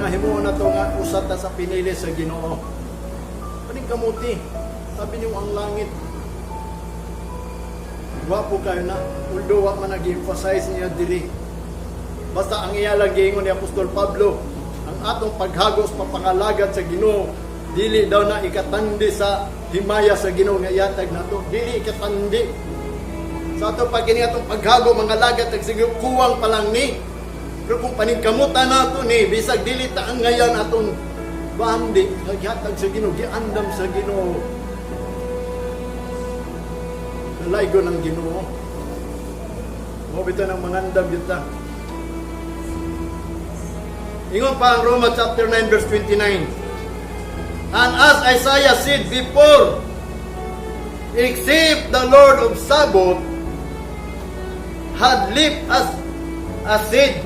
nga himuon nato nga usa ta sa pinili sa Ginoo. Paningkamuti. Sabi niyo ang langit. Gwapo kayo na. Although wa man nag-emphasize niya diri. Basta ang iya lang giingon ni Apostol Pablo, ang atong paghagos papangalagad sa Ginoo, dili daw na ikatandi sa himaya sa Ginoo nga ihatag nato. Dili ikatandi. Sa ato pag kini atong paghago mga lagad tag sige kuwang pa lang ni. Pero kung paningkamutan nato ni bisag dili ta ang ngayan atong bandi nga gihatag sa Ginoo, giandam sa Ginoo. Nalaygo ng Ginoo. Mao bitaw ng mangandam yun ta. Ingon pa ang Roma chapter 9 verse 29. And as Isaiah said before, except the Lord of Sabaoth had left us a seed,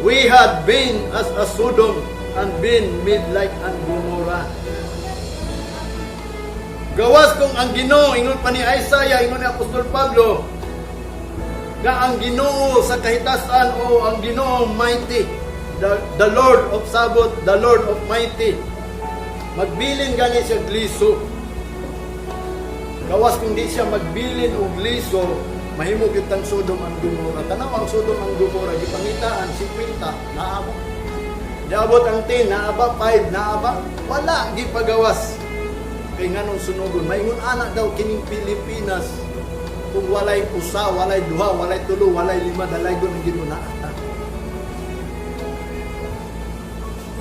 we had been as a Sodom and been made like an Gomorrah. Gawas kung ang Ginoo, ingon pa ni Isaiah, ingon ni Apostol Pablo, nga ang Ginoo sa kahitasan o ang Ginoo mighty, the Lord of Sabaoth, the Lord of mighty, magbilin gani siya liso. Gawas kung di siya magbilin og liso, mahimo gyud tang Sodom and Gomorrah. Tanaw ang Sodom and Gomorrah, gipangitaan 50, naa ba? Niabot ang 10, naa ba? 5, naa ba? Wala gipagawas. Kay nganong sunugon, maingon ana daw kining Pilipinas kung walay usa, walay duha, walay tulo, walay lima, dalaygon ang Ginoo naa ta.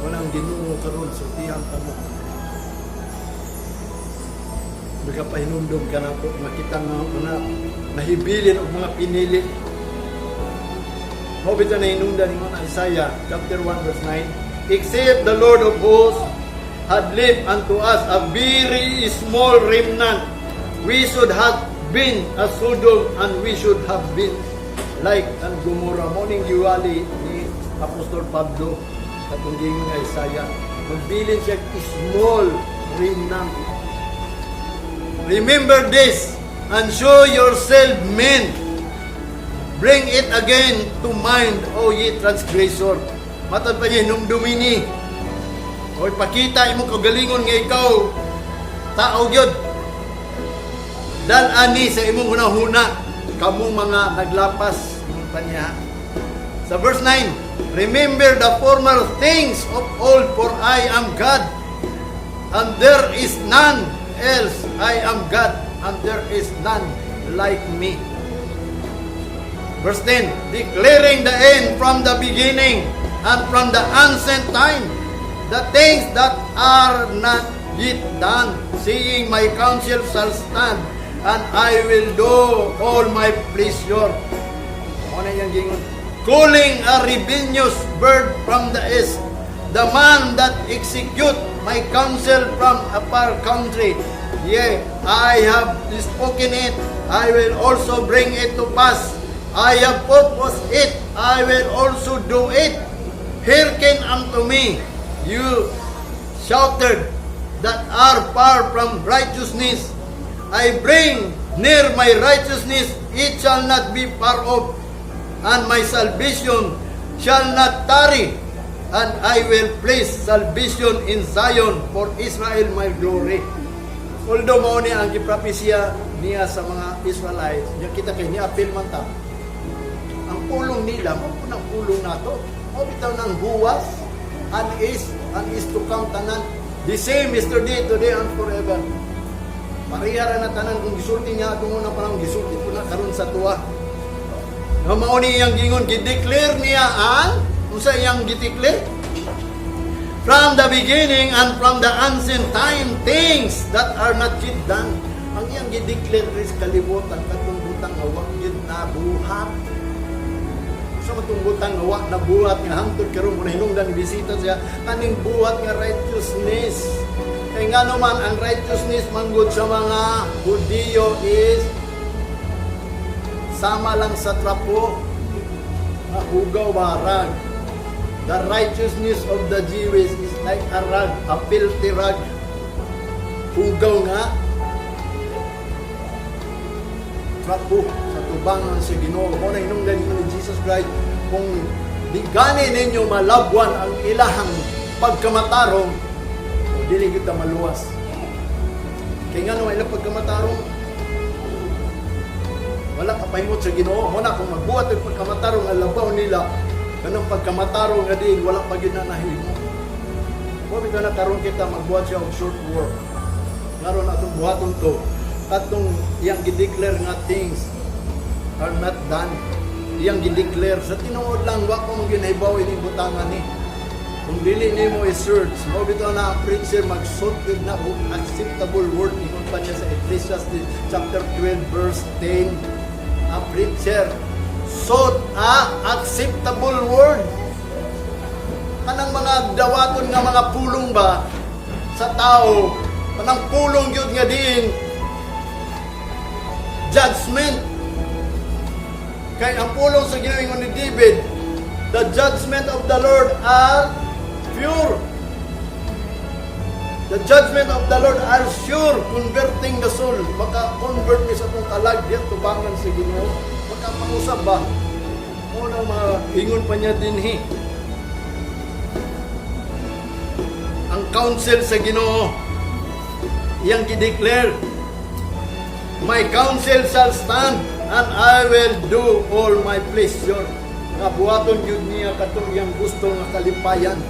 Walang Ginoo karon sultihan ta mo. Nagapahinumdom ka na po, makita nga mga nahibilin o mga pinili. Mao bitaw na hinungdan ni Isaiah chapter 1 verse 9. Except the Lord of hosts had left unto us a very small remnant, we should have been as Sodom and we should have been like an Gomorrah. Mao ning giwali ni Apostol Pablo katong giingon ni Isaiah. Magbilin siya small remnant. Remember this and show yourself men. Bring it again to mind, O ye transgressor. Matod pa niya, hinumdumi. O ipakita imo kagalingon nga ikaw tao gyud. Dal-ani sa imong hunahuna kamong mga naglapas, ingon pa niya. Sa verse 9, remember the former things of old, for I am God, and there is none else. I am God, and there is none like me. Verse 10, declaring the end from the beginning and from the ancient time, the things that are not yet done, saying, my counsel shall stand, and I will do all my pleasure. Ano yung gingon? Calling a ravenous bird from the east, the man that execute my counsel from a far country. Yea, I have spoken it, I will also bring it to pass. I have purposed it, I will also do it. Hearken unto me, you shouted that are far from righteousness. I bring near my righteousness, it shall not be far off, and my salvation shall not tarry, and I will place salvation in Zion for Israel my glory. Although mao ni ang gipropesya niya sa mga Israelites, niya kita kay ni-apil man ta. Ang pulong nila, mao po ng pulong nato. Mao bitaw ng huwas, and is to come tanan. The same yesterday, today, and forever. Pareha ra na tanan kung gisulti niya atong unang panahon, gisulti po na karon sa tuwa. Nga mao ni iyang gingon, gideclare niya ang unsa iyang gideclare? From the beginning and from the ancient time, things that are not yet done. Ang iyang gideclare is kalibutan katong butang nga wa gyud nabuhat. Sa matong butang nga wa nabuhat nga hangtod karon mo hinungdan ni bisita siya kaning buhat nga righteousness. Kay ngano man ang righteousness manggod sa mga Hudiyo is sama lang sa trapo nga hugaw ba rag. The righteousness of the Jews is like a rag, a filthy rag. Hugaw nga trapo sa tubangan sa Ginoo. Mao na hinungdan ni Jesus Christ kung Di gani ninyo malabwan ang ilahang pagkamatarong, o dili kita maluwas. Kay ngano ilang pagkamatarong? Wala kapahimot sa Ginoo. Mao na kung magbuhat og pagkamatarong nga labaw nila, kanang pagkamatarong nga diin wala pa gyud na nahimo. Mao bitaw na karon kita magbuhat siya og short work. Ngaron atong buhaton to, katong iyang gideclare nga things are not done. Iyang gideclare sa tinuod lang, wa ko mong ginahibaw ining butangan ni. Kung dili nimo i-search, mao bitaw na ang preacher mag-sought gyud na og acceptable word, ingon pa niya sa Ecclesiastes chapter 12 verse 10. Ang preacher sought a acceptable word. Kanang mga dawaton nga mga pulong ba sa tao, kanang pulong gyud nga diin judgment. Kay ang pulong sa Ginoo, ingon ni David, "The judgment of the Lord are pure. The judgment of the Lord are sure, converting the soul." Maka-convert ni sa atong kalag diya tubangan sa Ginoo. Makapangusab ba? Mao nang mga ingon pa niya dinhi. Ang counsel sa Ginoo, iyang gideclare, "My counsel shall stand and I will do all my pleasure." Nga buhaton gyud niya katong iyang gusto nga kalipayan.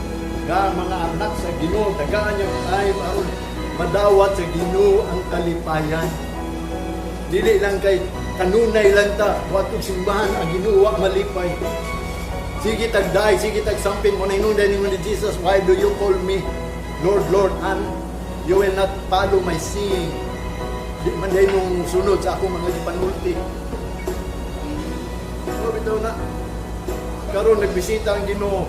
Nga mga anak sa Ginoo, tagaan niya time aron madawat sa Ginoo ang kalipayan. Dili lang kay kanunay lang ta, watong simbahan ang Ginoo wa malipay. Sige tagday, sige tagsamping mo na inunday ni Jesus, "Why do you call me Lord, Lord, and you will not follow my saying?" Di man day mong sunod sa ako mga gipanulti. So, bitaw na. Karon nagbisita ang Ginoo.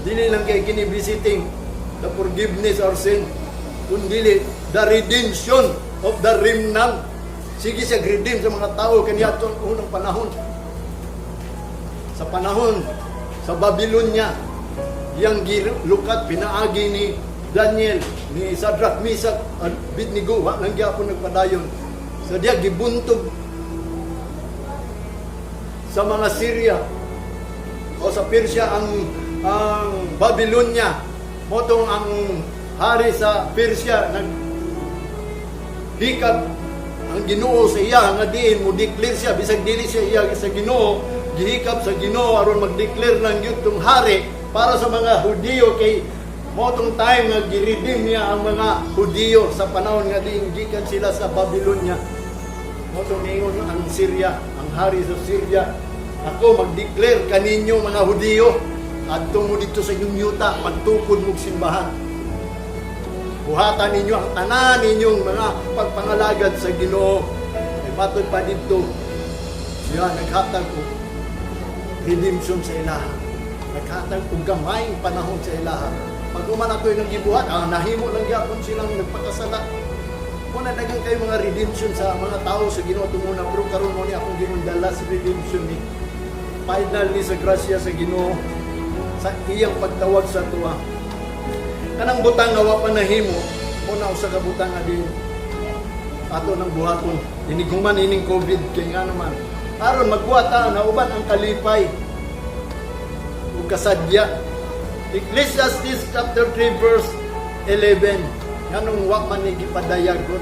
Dili lang kay kini visiting the forgiveness our sin, kundi the redemption of the remnant. Sige siya redeem sa mga tao kaniadtong unang panahon. Sa panahon sa Babylonia, iyang gilukat pinaagi ni Daniel, ni Shadrach, Meshach, at Abednego, wa lang gyapon nagpadayon. Sa diya gibuntog sa mga Syria o sa Persia ang Babylonia. Mao tong ang hari sa Persia nag hikap ang Ginoo sa iya nga diin mo declare siya bisag dili siya iya sa Ginoo, gihikap sa Ginoo aron mag-declare lang gyud tong hari para sa mga Hudiyo, kay mao tong time nga gi-redeem niya ang mga Hudiyo sa panahon nga diin gikan sila sa Babylonia. Mao tong niingon ang Syria, ang hari sa Syria, "Ako mag-declare kaninyo mga Hudiyo, adto mo dito sa inyong yuta, magtukod mo simbahan. Buhatan ninyo ang tanan ninyong mga pagpangalagad sa Ginoo." Ay matod pa dito, siya naghatag og redemption sa ilaha. Naghatag og gamayng panahon sa ilaha. Pag human ato nang gibuhat, nahimo lang gyapon silang nagpakasala. Mao na daghang kayo mga redemption sa mga tao sa Ginoo tumuna, pero karon mo ni akong Ginoo dala sa redemption ni. Final ni sa grasya sa Ginoo sa iyang pagtawag sa tuwa. Kanang butang nga wa pa nahimo, mao na usa ka butang nga din ato nang buhaton. Inighuman ining COVID, kay nga naman aron magbuhat ta na uban ang kalipay ug kasadya. Ecclesiastes chapter 3 verse 11. Nganong wa man ni gipadayagot?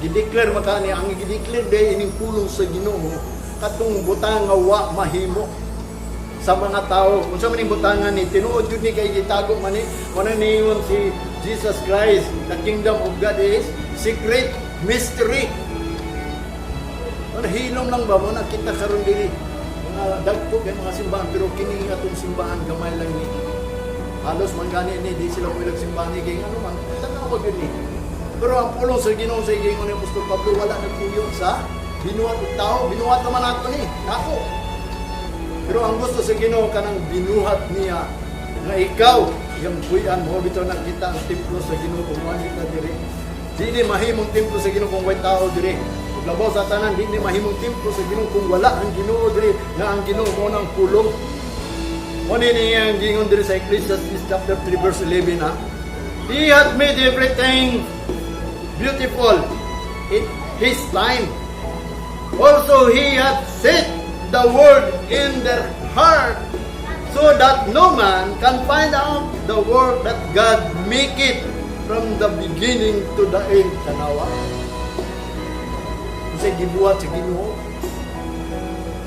Gideclare makani ang gideclare day ining pulong sa Ginoo katong butang nga wa mahimo sa mga tao. Unsa man ning butangan ni, tinuod jud ni kay gitago man ni. Mao niingon si Jesus Christ, "The kingdom of God is secret mystery." Ano, hilom lang ba mo na kita karon dili. Mga dagko kay mga simbahan, pero kini atong simbahan gamay lang ni. Halos man gani ni di sila mo simbahan ni, kay ano man tanawa gyud ni. Pero ang pulong sa Ginoo sa giingon ni Apostol Pablo, wala nagpuyo sa binuhat og tao, binuhat naman nato ni. Nako. Pero ang gusto sa Ginoo kanang binuhat niya nga ikaw iyang puy-an. Mo bitaw nakita ang templo sa Ginoo kung wala ka diri. Dili mahimong templo sa Ginoo kung way tao diri. Ug labaw sa tanan, dili mahimong templo sa Ginoo kung wala ang Ginoo diri, nga ang Ginoo mo nang pulong. Mo ni niya ang gingon diri sa Ecclesiastes chapter 3 verse 11 ha. "He hath made everything beautiful in his time. Also he hath set the world in their heart." So that no man can find out the work that God make it from the beginning to the end. Tanawa. Kasi gibuhat sa Ginoo.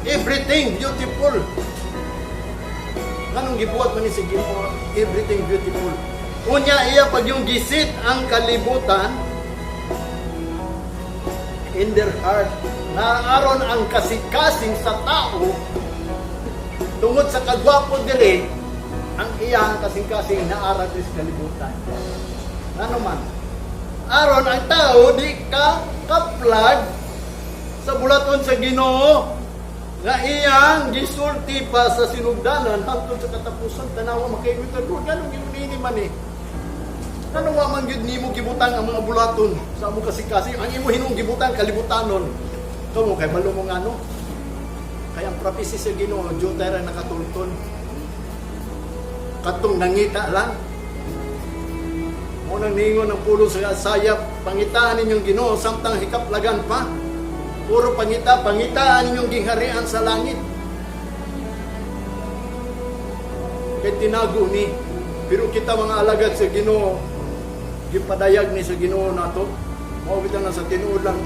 Everything beautiful. Nganong gibuhat man ni sa Ginoo? Everything beautiful. Unya iya pag yung gi-set ang kalibutan in their heart na aron ang kasing-kasing sa tao tungod sa kagwapo diri, ang iyang kasing-kasing naara sa kalibutan. Ano man? Aron ang tao di ka kaplag sa bulaton sa Ginoo nga iyang gisulti pa sa sinugdanan hangtod sa katapusan. Tanawa, makaingon ta, "Lord, nganong ingon man eh? Ngano wa man gyud nimo gibutang ang mga bulaton sa among kasing-kasing? Ang imo hinuong gibutang kalibutanon." Kamo kay balo mo ngano? Kay ang prophecy sa Ginoo, jutay ra nakatulton. Katong nangita lang. Mao nang ningon ang pulong sa Isaiah, "Pangitaan ninyong Ginoo samtang hikaplagan pa." Puro pangita, pangitaan ninyong gingharian sa langit. Kay tinago ni. Pero kita mga alagad sa Ginoo, gipadayag ni sa Ginoo nato. Mao bitaw na sa tinuod lang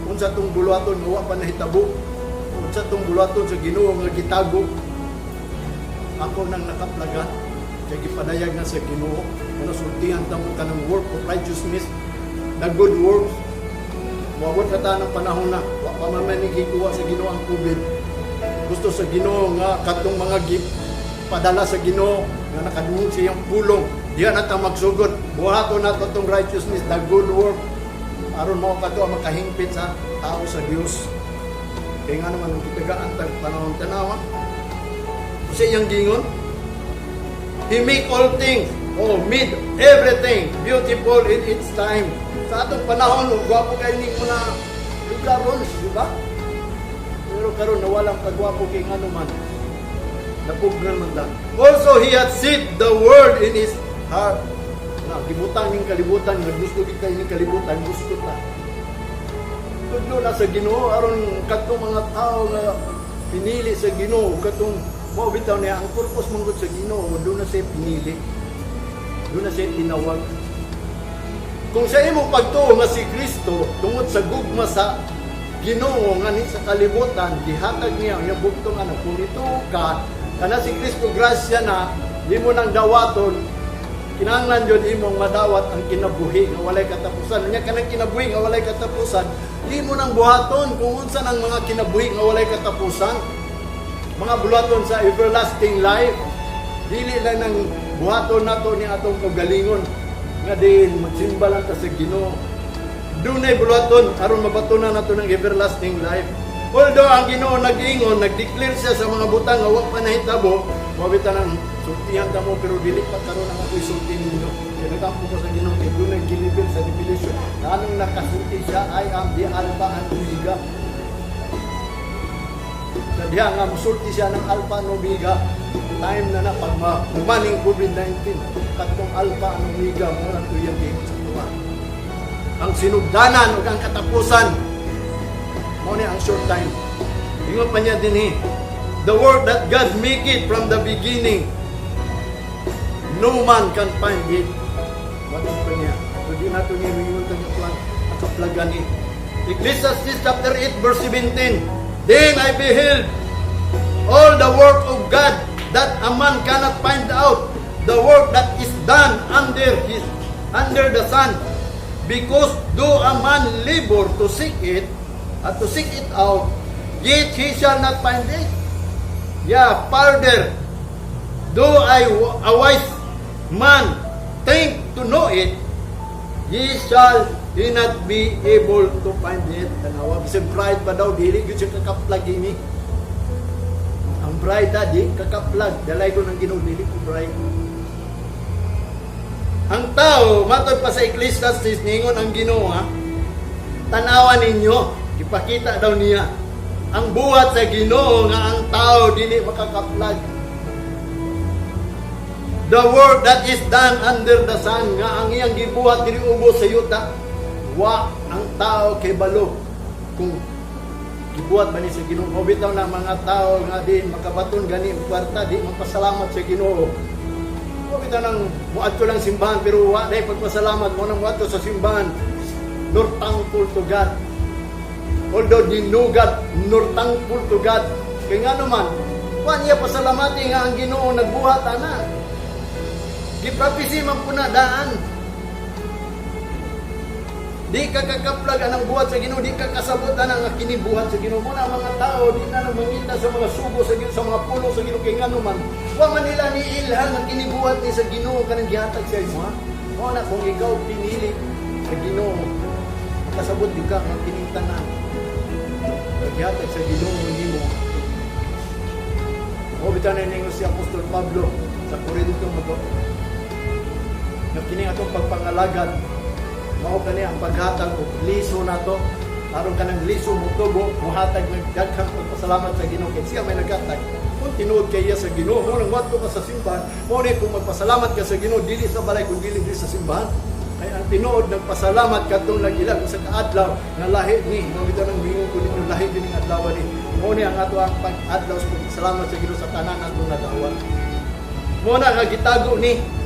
unsa tong buluhaton nga wa pa nahitabo. Unsa tong buluhaton sa Ginoo nga gitago. Ako nang nakaplagan. Kay gipadayag na sa Ginoo. Ano sultihan ta mo kanang work of righteousness, the good works. Moabot na ta ng panahon na wa pa man man gikuha sa Ginoo ang COVID. Gusto sa Ginoo nga katong mga padala sa Ginoo nga nakadungog sa iyang pulong. Diya na ta magsugod. Buhaton nato tong righteousness, the good work. Aron mao kato ang makahingpit sa tao sa Dios. Kaya nga naman, gitagaan tag panahon, tanawa. Sa iyang gingon, He make all things, oh, made everything beautiful in its time. Sa atong panahon, oh, gwapo kay ning mga lugar ron, di ba? Pero karon nawalang kagwapo kay ngano man. Napugnan man ta. Also, he had set the world in his heart. Na, gibutang ning kalibutan, nga gusto gid kay ning kalibutan, gusto ta. Tudlo na sa Ginoo aron kadtong mga tao nga pinili sa Ginoo, katong mao bitaw niya ang purpose manggod sa Ginoo, doon na siya pinili. Doon na siya tinawag. Kung sa imong pagtuo nga si Kristo tungod sa gugma sa Ginoo nga ni sa kalibutan, gihatag niya ang iyang bugtong anak. Kung ituo ka kana si Kristo, grasya na di mo nang dawaton, kinahanglan jud imong madawat ang kinabuhi nga walay katapusan. Nya kanang kinabuhi nga walay katapusan, di mo nang buhaton kung unsa nang mga kinabuhi nga walay katapusan. Mga buluhaton sa everlasting life. Dili lang nang buhaton nato ni atong kaugalingon nga din magsimba lang ta sa Ginoo. Dunay buluhaton aron mabatunan nato ng everlasting life. Although ang Ginoo nag-ingon, nag-declare siya sa mga butang nga wa pa nahitabo, mao bitaw nang sultihan ta mo, pero dili pa karon ang ako'y sulti ninyo. Kaya nagampo ko sa Ginoo kay dunay gilibil sa Revelation. Na anong nakasulti siya, "I am the Alpha and Omega." Sa diha nga musulti siya ng Alpha and Omega, time na na pag humaning COVID-19, katong Alpha and Omega mo na tuyang giingon sa tuwa. Ang sinugdanan ug ang katapusan. Mao ni ang short time. Ingon pa niya dinhi, the work that God make it from the beginning, no man can find it. Matod pa niya. So di nato niya mingon kanya plan, nakaplagan ni. Ecclesiastes chapter 8 verse 17. "Then I beheld all the work of God that a man cannot find out, the work that is done under the sun. Because though a man labor to seek it, to seek it out, yet he shall not find it. Yeah, further, though a wise man think to know it, ye shall he not be able to find it." Tanawa, bisag bride pa daw, dili gyud siya kakaplag ini. Ang bride ha, di kakaplag. Dalay ko ng Ginoo, dili ko bride. Ang tao, matod pa sa Ecclesiastes, ningon ang Ginoo ha, tanawa ninyo, ipakita daw niya, ang buhat sa Ginoo nga ang tao dili makakaplag. The work that is done under the sun, nga ang iyang gibuhat diri ubos sa yuta, wa ang tao kay balo kung Gibuhat ba ni sa Ginoo? Mao bitaw na mga tao nga di makabaton gani og kwarta, di magpasalamat sa Ginoo. Mao bitaw nang muadto lang simbahan pero wa day pagpasalamat mo nang muadto sa simbahan. Nor thankful to God. Although di know God, nor thankful to God. Kay nga naman, wa niya pasalamati nga ang Ginoo nagbuhat ana. Giprophesy man po na daan. Di ka kakaplag anang buhat sa Ginoo, di ka kasabot ana nga kini buhat sa Ginoo. Muna ang mga tao di na nang mangita sa mga sugo sa Ginoo, sa mga pulong sa Ginoo, kay ngano man wa man nila ni ilhan nga kini buhat ni sa Ginoo kanang gihatag sa imo, ha. Mao na kung ikaw pinili sa Ginoo, makasabot di ka nga kining tanan gihatag sa Ginoo nimo. Mao bitaw na ningon si Apostol Pablo sa Corinto mo to, nga kini atong pagpangalagad mao kani ang paghatag og liso nato aron kanang liso mo tubo, muhatag ng daghang pagpasalamat sa Ginoo kay siya may naghatag. Kung tinuod kay iya sa Ginoo mo nang wadto ka sa simbahan, mo ni kung magpasalamat ka sa Ginoo dili sa balay kun dili dili sa simbahan, kay ang tinuod nagpasalamat kadtong nag-ilag sa kaadlaw nga lahi ni. Mao bitaw nang mingon ko ninyo, lahi din ang adlaw ni. Mo ni ang ato ang pag-adlaw sa pagpasalamat sa Ginoo sa tanan atong nadawat. Mo na nga gitago ni.